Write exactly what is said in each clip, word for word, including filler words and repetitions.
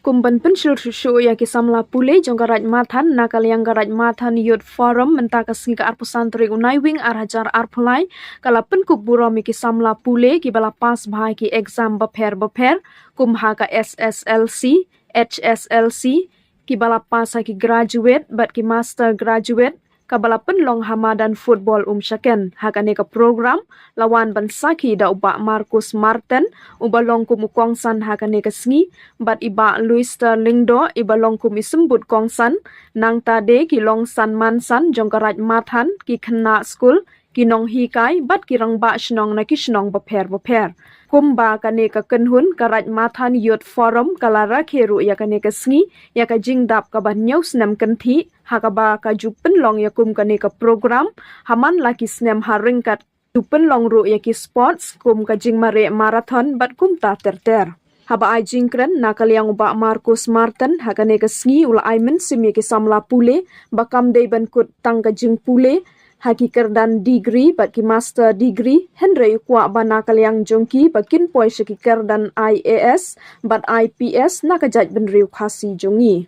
Kum ban pynshlur shuh shuh ïa ki samla pule jong ka Raid Mathan, na ka liang ka Raid Mathan Youth Forum mynta ka sngi ka arphew san tarik u Naiwieng ar hajar arphew lai ka la pynkup burom ïa ki samla pule kiba la pass bha ïa ki exam bapher bapher, kum ha ka S S L C, H S L C, kiba la pass ha ki graduate bad ki master graduate, kaba la pynlong ha madan football Umshaken. Ha kane ka program la wan ban sakhi da u Bah Marcus Martin, uba long kum u kongsan ha kane ka sngi, bad i Bah Luister Lyngdoh, iba long kum i symbud kongsan. Nangta de ki long san man san jong ka Raid Mathan, ki khynnah skul, ki nonghikai bad ki rangbah shnong na ki shnong bapher bapher. Kumba kane ka kynhun, ka Raid Mathan Youth Forum ka la rakhe ruh ïa kane ka sngi ïa ka jingdap kaba hynñiew snem kynthih, ha kaba ka ju pynlong ïa kum kane ka program ha man la ki snem, ha ryngkat ju pynlong ruh ïa ki sports kum ka jingmareh marathon bad kumta ter ter. Haba ai jingkren na ka liang u Bah Marcus Martin, ha kane ka sngi u la ai mynsiem ïa ki samla pule ba kam dei ban kut tang ka jingpule ha ki kyrdan degree bad ki master degree, hynrei u kwah ba na ka liang jong ki ba kin poi sha ki kyrdan I A S bad I P S na ka jaitbynriew Khasi jong ngi.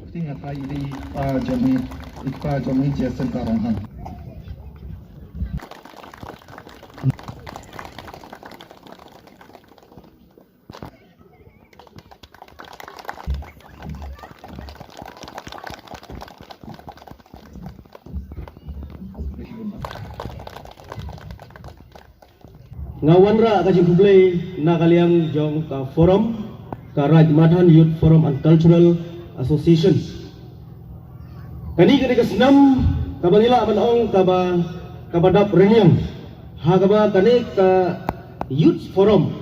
Kti nga tai i pa jong i, i pa jong i Jason Tarong Han. Nga wanrah ka jingkhublei na ka liang jong ka forum, ka Raid Mathan Youth Forum and Cultural Association. Kane, kane ka snem kaba ngi lah ban ong kaba, kaba dap rynïeng. Ha kaba kane ka Youth Forum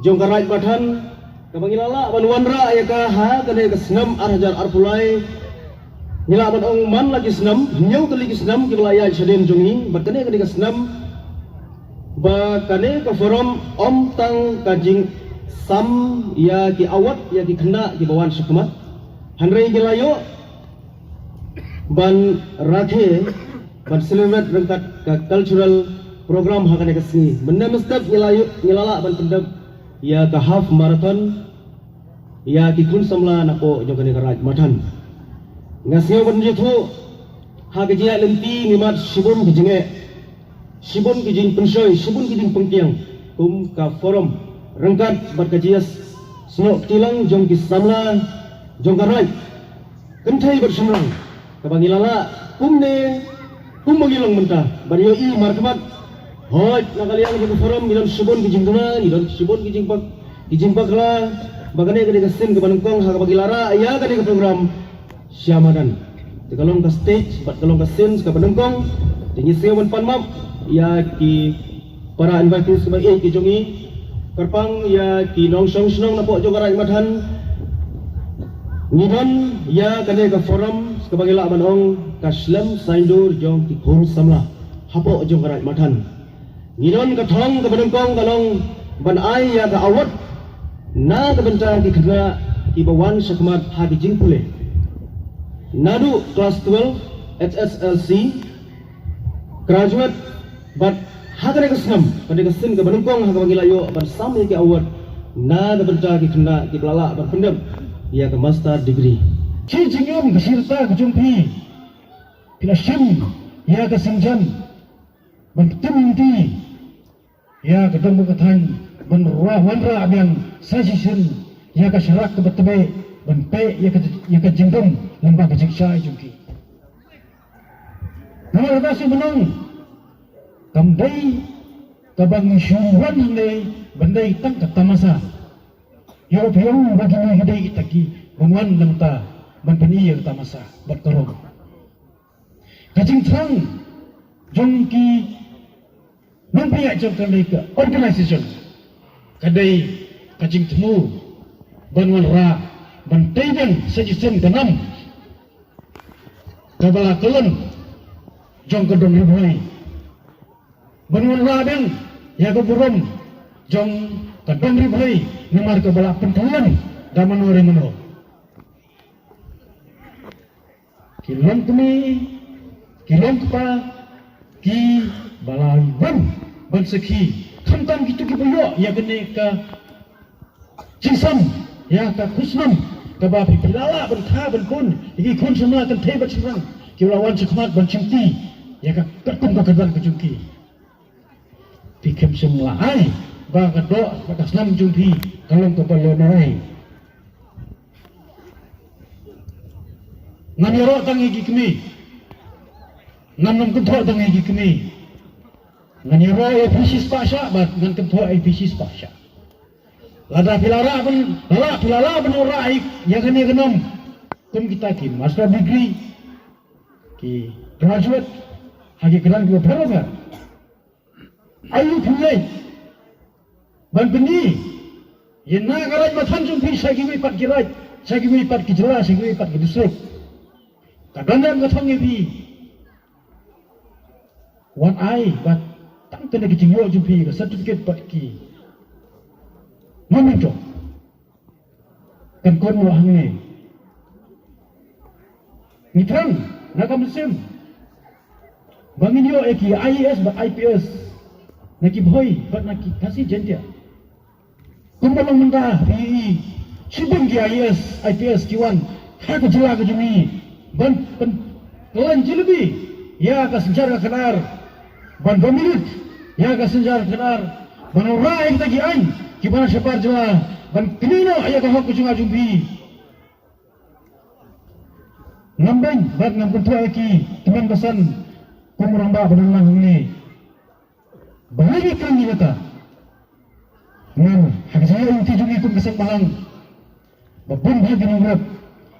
jong ka Raid Mathan, kaba ngi la lah ban wanrah ïa ka ha kane ka snem ar hajar arphew lai, ngi lah ban ong man la ki snem, hynñiew tylli ki snem kiba la ïaid shadien jong ngi, bad kane, kane ka snem, ba kane ka forum ym tang ka jingsam ïa ki award ïa ki khynnah kiba wan shakhmat, hynrei ngi la ïoh ban rakhe, ban celebrate ryngkat ka cultural program ha kane ka sngi. Mynne mynstep ngi la ïoh, ngi la lah ban pyndep ïa ka half marathon ïa ki khun samla napoh jong kane ka Raid Mathan. Nga sngew ban ïathuh, ha ka jingïaid lynti ngi mad shibun ki jingeh, shibun ki jingpynshoi, shibun ki jingpynkhiang kum ka forum ryngkat bad ka jingïasnoh kti lang jong ki samla jong ka Raid, kynthei bad shynrang, kaba ngi la lah kumne, kumba ngi long mynta ban ïohi markhmat. Hooid, na ka liang jong ka forum ngi don shibun ki jingduna, ngi don shibun ki jingbak, ki jingbakla, ba kane ka dei ka sien kaba nyngkong ha kaba ngi la rah ïa kane ka program sha madan. Te ka long ka stage bad ka long ka sien kaba nyngkong. Te ngi sngew ban pan map ïa ki para invitees kiba ïeit ki jong ngi, kyrpang ïa ki nongshong shnong napoh jong ka Raid Mathan. Ngi don ïa kane ka forum kaba ngi lah ban ong ka shlem saindur jong ki khun samla hapoh jong ka Raid Mathan. Ngi don ka thong kaba nyngkong ka long ban ai ïa ka award na ka bynta ki khynnah kiba wan shakhmat ha ki jingpule, naduh klas twelve, H S L C, graduate, bad ha kane ka snem, kane ka sien kaba nyngkong ha kaba ngi la ïoh ban sam ïa ki award na ka bynta ki khynnah kiba la lah ban pyndep ïa ka master degree. Shi jingim ka shi rta ka jong phi, phi la shim ïa ka sienjam ban tim lynti ïa ka dong ka thaiñ, ban rah, wanrah biang sa shisien ïa ka sharak kaba tbit, ban peit ïa ka, ïa ka jingdum lyngba ka jingshai jong ki. Namar kata shu mynno kam dei kaba ngi shu wan hangne ban dei tang ka tamasa. Ïoh phi ong ba kine ki dei kita ki ban wan na bynta ban pyni ïa ka tamasa bad ka rong. Ka jingthrang jong ki nongpynïaid jong kane ka organization ka dei ka jingthmu ban wanrah, ban tei biang sa shisien ka nam kaba la kyllon jong ka dong Ri Bhoi, ban wanrah biang ïa ka burom jong ka dong Ri Bhoi namar kaba la pyntyllun da mano re mano. Ki longkmie, ki longkpa, kiba la wan ban sakhi, khamtam kito kiba ïoh ïa kane ka jingsam ïa ka khusnam kaba phi, phi la lah ban kha ban khun ïa ki khun samla kynthei bad shynrang kiba la wan shakhmat ban shimti ïa ka katkum ka kyrdan ka jong ki. Phi khlem shym la ai ba ka doh bad ka snam jong phi ka long kaba lehnohei. Ngan ïaroh tang ïa ki kmie. Ngan ym kynthoh tang ïa ki kmie. Ngan ïaroh ïa phi shispah shah bad ngan kynthoh ïa phi shispah shah. Lada phi la rah ban, la, phi la lah ban rah ïa kane ka nam kum kita ki master degree, ki graduate ha ki kyrdan kiba pher bapher. Aïu phi leit ban pyni ïa na ka raid mathan jong phi sha kiwei pat ki raid, sha kiwei pat ki jylla, sha kiwei pat ki district? Ka don em ka thong ïa phi? Wan ai bad tang kane ka jingïoh jong phi, ka certificate bad ki memento. Kan khot noh hangne. Ngi thrang na ka mynsiem ba ngin ïoh ïa ki I A S bad I P S na ki Bhoi bad na ki Khasi Jaiñtia. Kumba long mynta phi ïohi shibun ki I A S, I P S ki wan ha ka jylla ka jong ngi ban, ban pynlong jingïarap ïa ka synshar ka khadar, ban ba minit ïa ka synshar ka khadar, ban wanrah ïa kita ki aiñ kiba na shabar jylla, ban knieh noh ïa ka hok ka jong nga jong phi. Ngam beiñ bad ngam kynthoh ïa ki tymmen basan kum u rangbah ba don lang hangne. Balei ngi kren ïa kata? Namar ha ka jingïaid lynti jong ngi kum ka seng bhalang, ba bun bha ki nongrep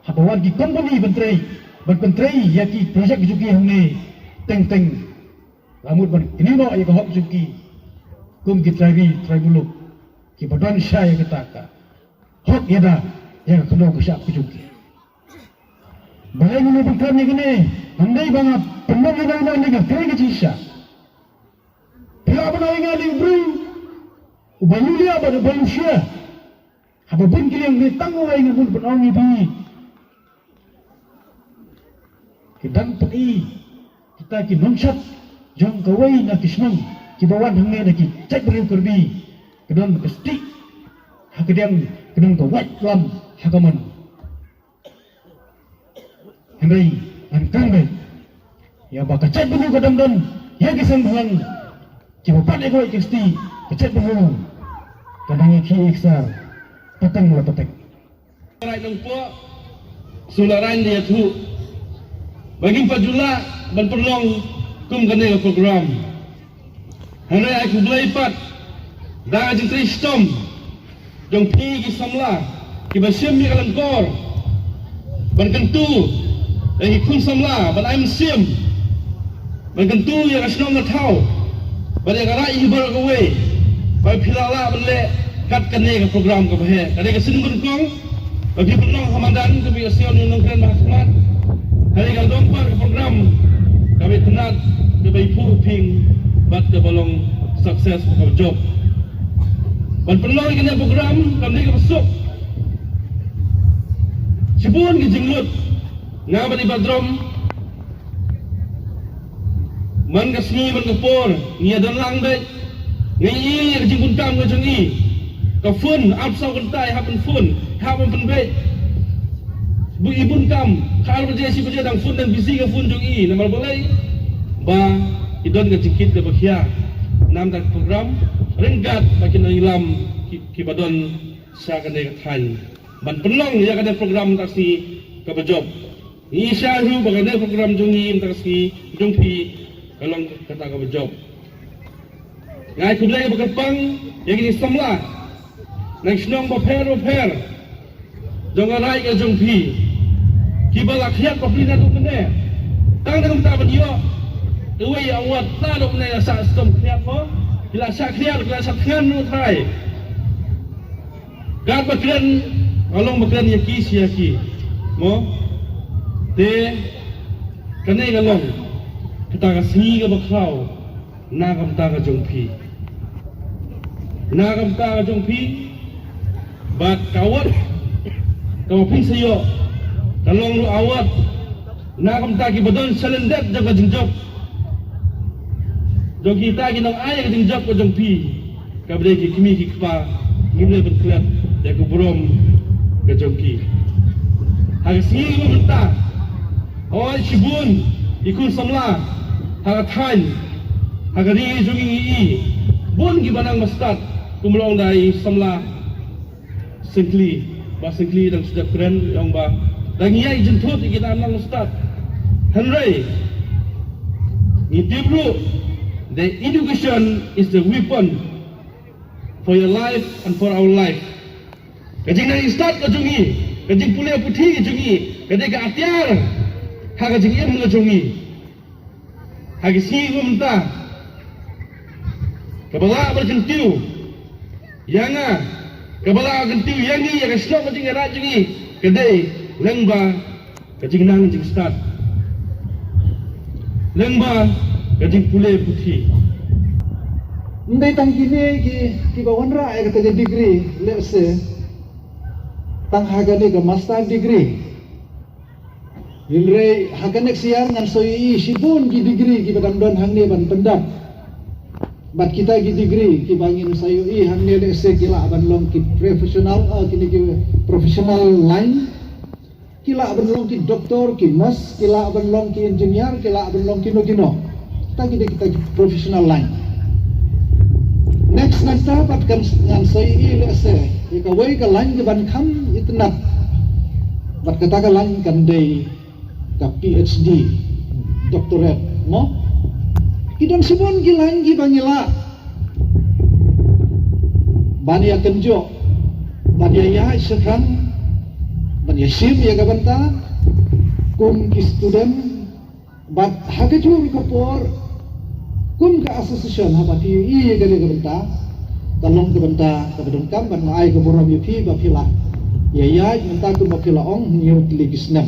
haba wan ki kompani ban trei, ban pyntrei ïa ki projek jong ki hangne, teng teng la mut ban knieh noh ïa ka hok jong ki kum ki trai ri trai muluk kiba don shai ïa kata ka hok ïada ïa ka khyndew ka shyiap ka jong ki. Balei ngin ïa pyntrei ïa kane? Hynrei ba nga pynmong ïa nga ïa ka kren ka jingshisha. Phi lah ban ong ïa nga dei u briew uba luliah bad uba lushia. Haba bun ki liang, hynrei tang uwei nga mut ban ong ïa phi. Ki dang pyni kita ki nongshad jong kawei na ki shnong kiba wan hangne na ki jaitbynriew Karbi. Ka don ka stieh ha ka diang, ka don ka wait lam ha ka mon. Hynrei ngan kren beit ïa ba ka jaitbynriew ka dang don ïa ki seng bhalang kiba bat ïa kawei ka stieh, ka jaitbynriew ka dang ïakhih ïaksar pateng la pateng. Rai Nongpoh, Sula Rai Ïathuh, ba ngim pat ju lah ban pynlong kum kane ka program. Hynrei ai khublei pat da ka jingtrei shitom jong phi ki samla kiba shim ïa ka lyngkor ban kyntu ïa ki khun samla ban ai mynsiem, ban kyntu ïa ka shnong ka thaw bad ïa ka raid hi baroh kawei, ba phi la lah ban leh kat kane ka program kaba heh. Ka dei ka sien nyngkong ba phi pynlong ha madan, ka phi ka sien nyngkong kren ba ha khmat. Hynrei ka long pat ka program kaba itynnad, kaba iphuh iphieng bad kaba long success, kaba jop. Ban pynlong ïa kane ka program kam dei kaba suk. Shibun ki jinglut, nga bad i Bah Drom, man ka sngi man ka por ngi ïa don lang beit. Ngi ïohi ïa ka jingbun kam ka jong i. Ka phone, ap saw kynta i hap ban phone, i hap ban pynbeit. Bun i bun kam, ka ar baje shi baje dang phone, dang busy ka phone jong i. Namar balei? Ba i don ka jingkit kaba khia na ka bynta ka program ryngkat bad ki nongïalam ki, kiba don sha kane ka thaiñ ban pynlong ïa kane ka program mynta ka sngi kaba jop. Ngi sngewthuh ba kane ka program jong ngi mynta ka sngi, jong phi, ka long kata kaba jop. Nga ai khublei kaba kyrpang ïa kine ki samla na ki shnong bapher bapher jong ka raid ka jong phi, kiba la khriat bapli naduh mynne. Tang da kumta ban ïoh uwei u award naduh mynne, la shah shitom khriat mo, ki la shah khriat, ki la shah thngan u trai. Katba kren ka long ba kren ïa ki shi ïa ki mo. Te kane ka long kata ka sngi kaba khraw na ka bynta ka jong phi, na ka bynta ka jong phi. Bad ka award kaba phin sa ïoh ka long ruh award na ka bynta kiba don shalyndet jong ka jingjop jong kita ki nongai ka jingjop ka jong phi. Kaba dei ki kmie ki kpa, ngim leh ban klet ïa ka burom ka jong ki. Ha ka sngi kaba mynta, hooid shibun i khun samla ha ka thaiñ, ha ka ri jong ngi, i bun kiba nang ba stad, kum long da i samla Syngkli, Bah Syngkli dang shu kren ïa u ba dang ïai jynthut ïa ki nang ba stad. Hynrei ngi tip ruh, the education is the weapon for your life and for our life. Ka jingnang stad ka jong ngi, ka jingpule puthi ka jong ngi, ka dei ka atiar ha ka jingim ka jong ngi. Ha ka sngi kaba mynta, kaba lah ban kyntiew ïa nga, kaba lah kyntiew ïa ngi, ïa ka shnong ka jingïarap jong ngi, ka dei lyngba ka jingnang jingstad, lyngba ka jingpule puthi. Ym dei tang kine ki, kiba wanrah ïa kata ka degree, let's say, tang ha kane ka master degree. Hynrei ha ka next year ngan sa ïohi shibun ki degree kiba dang don hangne ban pyndap. Bad kita ki degree kiba ngin sa ïohi hangne, let's say, ki lah ban long ki professional, ah, kine ki professional line. Ki lah ban long ki doctor, ki nurse, ki lah ban long ki engineer, ki lah ban long kino kino. Kita ki dei kita ki professional line. Next ngan sa pat kan ngan sa ïohi, let's say, ïa kawei ka line kiban kham itynnad. Bad kata ka line kan dei ka PhD, doctorate, mo? Ki don shibun ki line kiba ngi lah ban ïa kynjoh, ban ïa ïaid shaphrang, ban ïa shim ïa ka bynta kum ki student. Bad ha kajuh ka por, kum ka association, haba phi ïohi ïa kane ka bynta, ka long ka bynta kaba donkam ban ai ka burom ïa phi ba phi lah ïa ïaid mynta kumba phi la ong, hynñiew tylli ki snem.